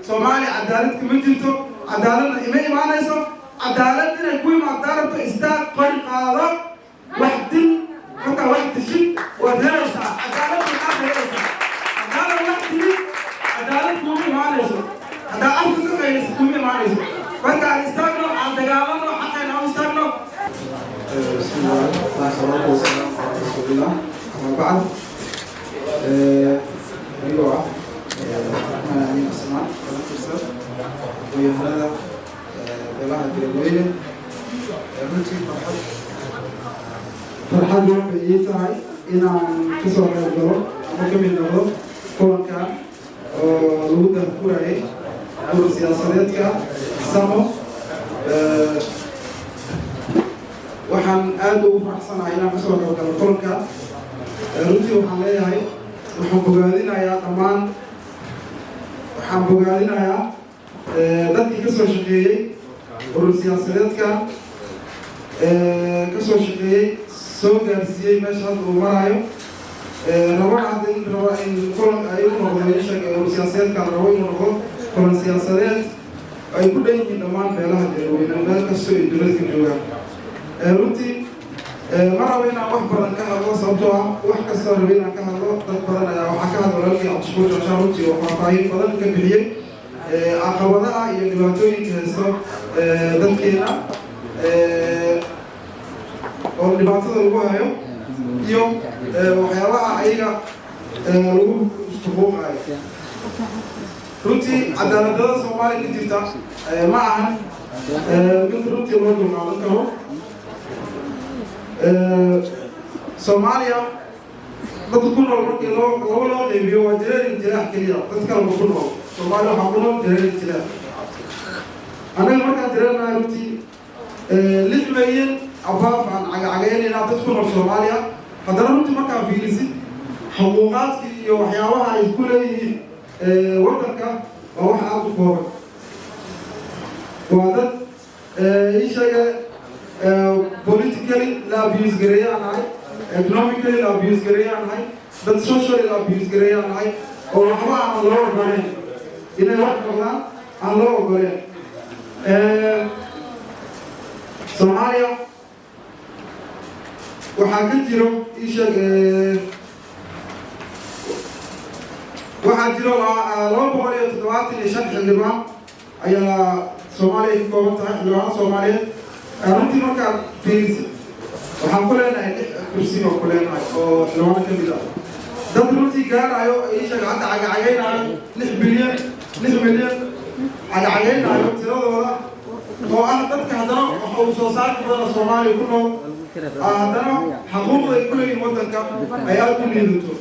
Soomaaliya cadaalad kama jirto, cadaaladna ima imaanayso. Cadaalad inay ku imaadaa rabto, istaag, qori qaado, wax dil. Markaa wax dishid waad helaysaa cadaalad, waxaad helaysaa. Haddaadan wax dilin, cadaalad kuuma imaanayso. Haddaa afka ka qaynayso, kuuma imaanayso. Marka aan istaagno, aan dagaalano, xaqayna aan istaagno. بسم الله والصلاة والسلام على رسول الله، أما بعد. Anigoo ah Cabdiraxmaan Amiin Cismaan, kana tirsan aqoonyahanada beelaha Jareerweyne, runtii farxad weyn bay ii tahay inaan kasoo qayb galo ama ka mid noqdo kulankan oo lagu daahfurayay urur siyaasadeedka Samo. Waxaan aada ugu faraxsanahay inaan kasoo qayb galo kulanka. Runtii waxaan leeyahay, waxaan bogaadinayaa dhammaan, waxaan bogaadinayaa dadkii kasoo shaqeeyey urur siyaasadeedka, kasoo shaqeeyey, soo gaarsiiyey meesha hadda uu maraayo. Rabana hadda in raba in kulan ay u noqdo, isheeg, urur siyaasadeedka la rabo inuu noqdo kulan siyaasadeed ay ku dhan yihiin dhammaan beelaha Jareerweyne, meel kastoo ay dowladka joogaan. Runtii ma rabo inaan wax badan ka hadlo, sababtoo ah wax kastoo rabo inaan ka hadlo, dad badan ayaa waxaa ka hadla. Walaalkii Cabdishakuur Shaashaan runtii oo faahfaahin badan ka bixiyey caqabadaha iyo dhibaatooyinka haysto dadkeena oo dhibaatada lagu hayo iyo waxyaabaha ayaga lagu iskuquuqayo. Runtii cadaaladdarada Soomaaliya ka jirta ma ahan mid runtii loo dulqaadan karo. Soomaaliya dadka ku nool markii loo laba loo qeybiyo, waa Jareer iyo Jilaax keliya. Dad kaleba ku nool Soomaaliya waxaa ku nool Jareer iyo Jilaax. Annaga markaan jareernahay, runtii 6 milyan abaaf aan cagacagaynaynaa dad ku nool Soomaaliya. Haddana runtii markaa fiirisid xuquuqaadkii iyo waxyaabaha ay ku leeyihiin waddanka, waa wax aada u kooban. Waa dad ii sheega politically la abuse gareeyaan nahay, economically la abuse gareeyaan nahay, dad socially la abuse gareeyaan nahay, oo waxba aanan loo ogoleyn inay wax noqdaan, aan loo ogoleyn. Soomaaliya waxaa ka jiro, ii sheeg, waxaa jiro 275 xildhibaan ayaa Soomaaliya ka kooban tahay, xildhibaano Soomaaliyeed. Runtii markaad fiirisid, waxaan ku leenahay lix kursi baan ku leenahay oo xildhibaano ka mid ah. Dad runtii gaarayo, ii sheeg, hadda cagacagaynaayo 6 bilyan, 6 milyan cagacagaynaayo tiradooda, oo ah dadka haddana waxa uu soo saarka badana Soomaaliya ku nool, haddana xaquuqda ay ku leeyihin waddanka ay aada u liidato.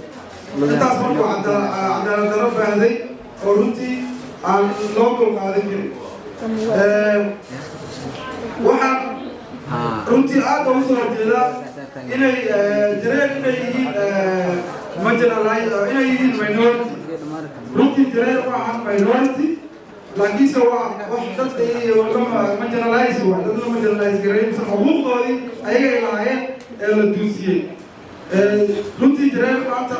Intaas markuu cadaalad darro baahday oo runtii aan loo dulqaadan karin, waxaan runtii aada ugu soo horjeedaa inay Jareer inay yihiin marginalize, inay yihiin minority. Runtii Jareer ma ahan minority, laakiinse waa wax dad marginalize, waa dad la marginalize gareeyay mise xuquuqdoodii ayaga ay lahaayeen ee la duusiyey. Runtii Jareer maanta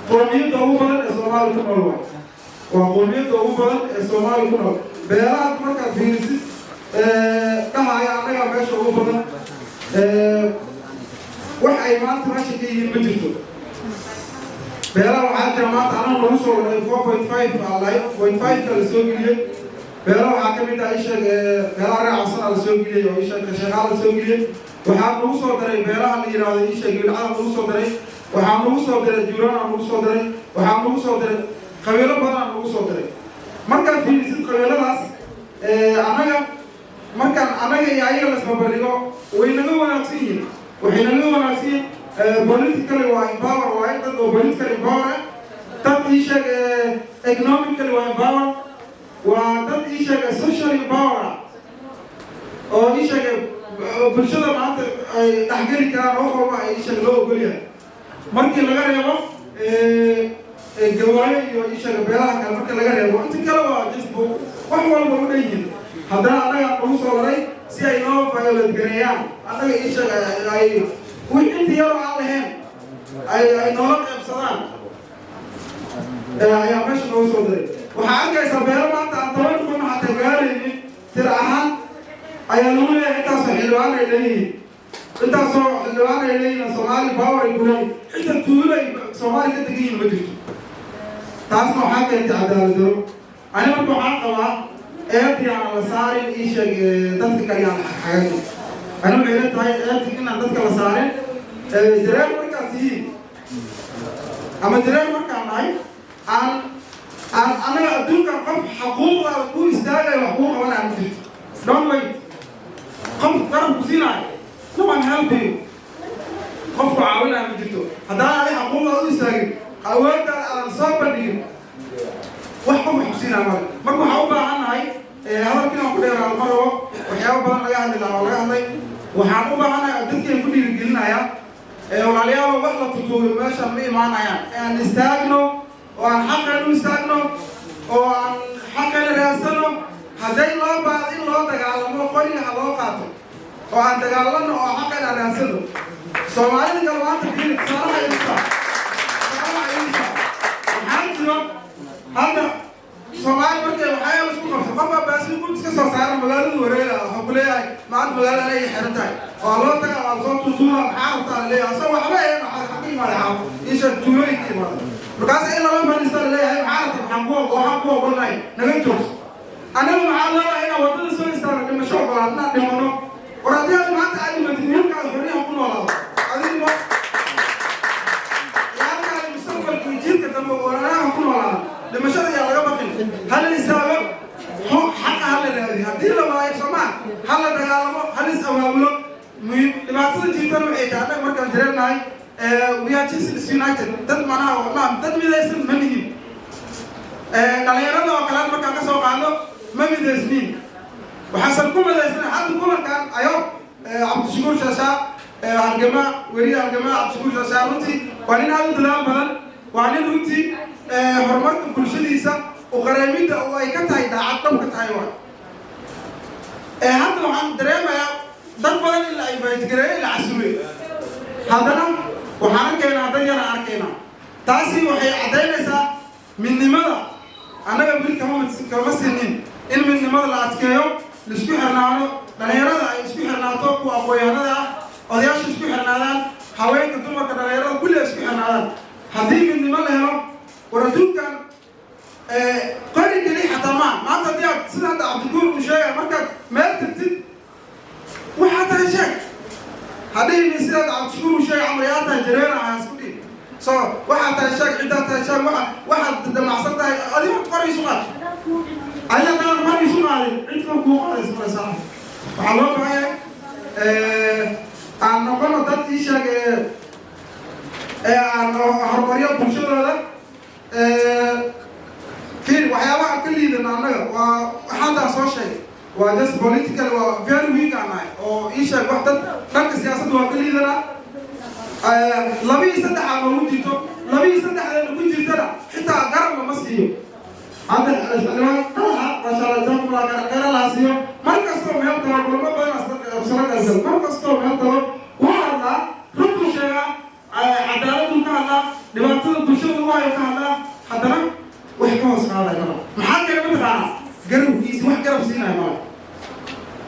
qoomiyadda ugu badan ee Soomaaliya ku nool waa qoomiyadda ugu badan ee Soomaaliya ku nool. Beelaha markaad fiirisid dhahaya annagaa meesha ugu badan, wax ay maanta meesha ka yihiin ma jirto. Beelaha waxaa jira maanta anaga nagu soo waday 4.5, point five ka la soo geliyey. Beelaha waxaa ka mid ah, isheeg, beelaha reer Cabsana la soo geliyey, oo isheeg Sheekhaal la soo geliyey. Waxaa nagu soo daray beelaha la yidhaahdo, isheeg, Wilcada nagu soo daray. Waxaa nagu soo daray Juurana nagu soo daray. Waxaa nagu soo daray qabiilo badanaa nagu soo daray. Markaad fiirisid qabiiladaas, annaga markaan annaga iyo ayaga lasbarbardhigo, way naga wanaagsan yihiin, waxay naga wanaagsan yihiin politically waa empower waaye, dad oo political empower ah. Dad ii sheeg economically waa empower, waa dad ii sheeg social empower ah, oo ii sheeg bulshada maanta ay dhexgeli karaan, wax walba ay ii sheeg loo ogol yahay, markii laga reebo Gawaayo iyo ii sheeg beelaha kale. Marka laga reebo inta kale, waa just wax walba u dhan yihiin. Haddana annaga nagu soo waray si ay noo violate gareeyaan annaga, ii sheeg, ay wix inta yaroo aan lahayn ay noola qaybsadaan ayaa meesha noogu soo diray. Waxaa arkaysaa beelo maanta. Tira ahaan ayaa lagu leeyahay, intaasoo xildhibaan ay leeyihiin, intaasoo xildhibaan ay leeyihiin, Soomaali power ay ku leeyihin. Xitaa tuulo ay Soomaali ka degan yihiin ma jirto. Taasna waxaa keentay cadaalad daro. Ani marka waxaan qabaa, eedii aan la saarin, ii sheeg, dadka kale aan xaganin. Ani waxay la tahay eedii inaan dadka la saarin. Jareer markaad tihiin ama jareer markaan nahay, aan anaga adduunkan qof xaquuqdaada ku istaagayo, wax kuu qabanaya ma jirto. Don't wait qof garab ku siinaayo. No one help you. Qof ku caawinaya ma jirto haddaan adi xaquuqdaada u istaagin, awooddaada aadan soo bandhigin. Wax qof wax ku siinaya male. Marka waxaa u baahan nahay, hadalkiin aan ku dheeraado ma rabo, waxyaaba badan laga hadli lahaa oo laga hadlay. Waxaan u baahanahay oo dadkeen ku dhiirigelinaya, walaalayaal, wax la tutuuyo meeshaan ma imaanayaan. Aan istaagno oo aan xaqeena u istaagno oo aan xaqeena raadsano. Hadday loo baahdo in loo dagaalamo, qoriga ha loo qaato oo aan dagaalano oo xaqeena raadsano. Soomaalida kale maanta fiiri, tusaalaha ilsa, tusaalaha ilsa. Waxaa jiro hadda Soomaali markay waxyaaba isku qabto, qofka baasi gud iska soo saara, magaaladu wareega, wuxuu ku leeyahay maanta magaalada anay xiran tahay. Waa loo taga, waa soo tuutuura, maxaa rabtaa la leeyahay. Asoo waxba ahayn, waxaa ka imaada xaaf isha tuulooyinka imaada. Markaas in lala fadhiista la leeyahay, maxaa rabta, waxaan ku ogolnahay naga joogso. Annaga maxaa leedahay? Inaan waddada soo istaagno, dhimasho ogolaad, inaan dhimano. War haddii aad maanta aad dhimatid, wiilkaada xorriyaha ku noolaado, adigimo ciyaalkaada mustaqbalka iyo jiilka dambe walaalaha ku noolaada. Dhimashada yaa laga baqin. Hala istaago, xaqa hala raadiyo. Haddii la waayo, soomaa, hala dagaalamo, hala is abaabulo. Muhiim dhibaatada jirtana waxay tahay, annaga markaan jareenahay, we are just disunited. Dad manaha ma dad midaysan ma nihin. Dhalinyarada oo kale markaan ka soo qaadno, ma midaysniin. Waxaasan ku midaysnay hadda kulankan ayo Cabdishakuur Shaashaa Halgamaa, weriye Halgamaa Cabdishakuur Shaashaa. Runtii waa nin aad u dadaal badan, waa nin runtii horumarka bulshadiisa u qareemidda oo ay ka tahay daacad dhab ka tahay. Waay hadda waxaan dareemayaa dad badan in la invite gareeyo, la casumay, haddana waxaan arkaynaa dad yaraan arkaynaa. Taasi waxay caddaynaysaa midnimada annaga weli kama sinin. In midnimada la adkeeyo, laisku xirnaano, dhalinyarada ay isku xirnaato, kuwa aqoon-yahanada ah, odayaasha isku xirnaadaan, haweenka, dumarka, dhalinyarada kulli ay isku xirnaadaan. Haddii midnimo la helo, war adduunkan qori keli xataa maa. Maanta haddii aad sida hadda Cabdikuur uu sheegaya, markaad meel tagtid, waxaa tahay sheeg. Hadhihini sidaad Cabdishakuur uu sheegay camal yaa tahay, jareer ah isku dhihi. So waxaa tahay sheeg, ciddaa tahay sheeg, waxaad damacsan tahay. Adiga qori isu qaad. Adiga haddaan qori isu qaadin, cid kal kuu qaadaysa maraysaa. Waxaa loo baahan yahay aan noqono dad ii sheeg ee aan horumaryo bulshadooda. Fiir, waxyaabaha ka liidana annaga waa haddaa soo sheegay, waa just political, waa very weak aan nahay. Oo ii sheeg, wax dad dhanka siyaasadda waa ka liidanaa. Laba iyo saddexaa noogu jirto, laba iyo saddexdeena ku jirtana xitaa garab lama siiyo. Hadda xildhibaan Dalxa, maasha Allah, jazakumullah khayr, khayr Allah siiyo. Mar kastoo meel tago, kulmo badan sala qalgal, mar kastoo meel tago wuu hadlaa, runtuu sheegaa, cadaaladuu ka hadlaa, dhibaatada bulshada u hayo ka hadlaa. Haddana wax ka hoos qaadaya mala. Maxaa kale mataqaanaa? Garabkiisi wax garab siinaya mala.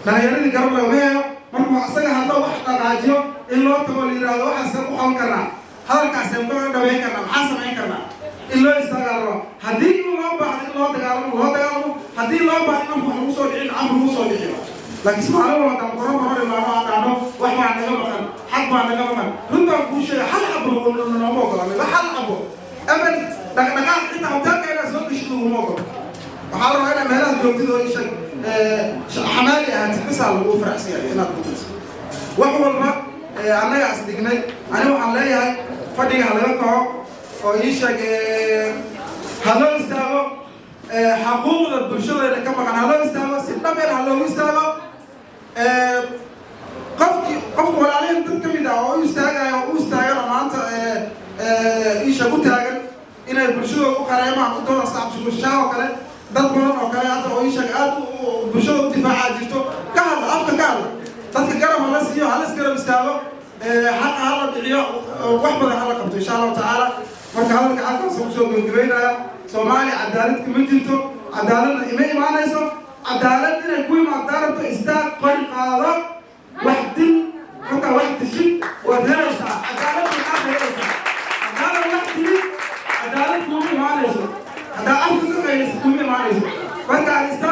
Dhalinyaradii garab lagama helo. Markuu asaga hadlo, wax dhaqaajiyo, in loo tago la yidhaahdo, waxaaseen u qaban karnaa, hadalkaaseen ku dhameyn karnaa, maxaa samayn karnaa, in loo istaagaa la rabaa. Haddii in loo baahdo in loo dagaalamo, loo dagaalamo. Haddii loo baahdo in afku wax lagu soo dhicin, af lagu soo dhiciyo. Laakiin maalin walba haddaan qoran hor imaano, aan dhahno wax baa naga maqan, xaq baa naga maqan, runtaan kuu sheegay, hal xabo nooma ogola, hal xabo aban dhaqdhaqaaq. Xitaa hotelka inaad soo geshid laguma ogolo. Waxaa la rabaa inaad meelaha joogtid oo ishag xamaali ahaatid bisaa lagu faraxsiyayo inaad gudayso. Wax walba annaga is dhignay. Ani waxaan leeyahay, fadhiga ha laga kaco oo ii sheeg, ha loo istaago xaquuqda bulshadeena ka maqan. Ha loo istaago, si dhabeen ha loogu istaago. Qofki qofka walaalihin dad ka mid ah oo u istaagaya oo u istaagan oo maanta iisha ku taagan inay bulshadooda u qareemaan, u dooda sacabshukushaa oo kale, dad badan oo kale hadda oo iisheeg aad bulshada u difaacaa jirto. Ka hadla, afka ka hadla, dadka garab hala siiyo, hala isgarab istaago, xaqa hala dhiciyo, wax badan hala qabto, insha Allahu tacaala. Marka hadalka halkaas kusoo gebagabeynaya. Soomaaliya cadaalad kama jirto, cadaaladna ima imaanayso. Cadaalad inay ku imaaddaa rabto, istaag, qori qaado, wax dil. Markaa wax dishid waad helaysaa cadaalad, maxaad helaysaa? Haddaadan wax dilin, cadaalad kuuma imaanayso. Haddaa afka ka qayliso, kuuma imaanayso. Marka aan istaagno.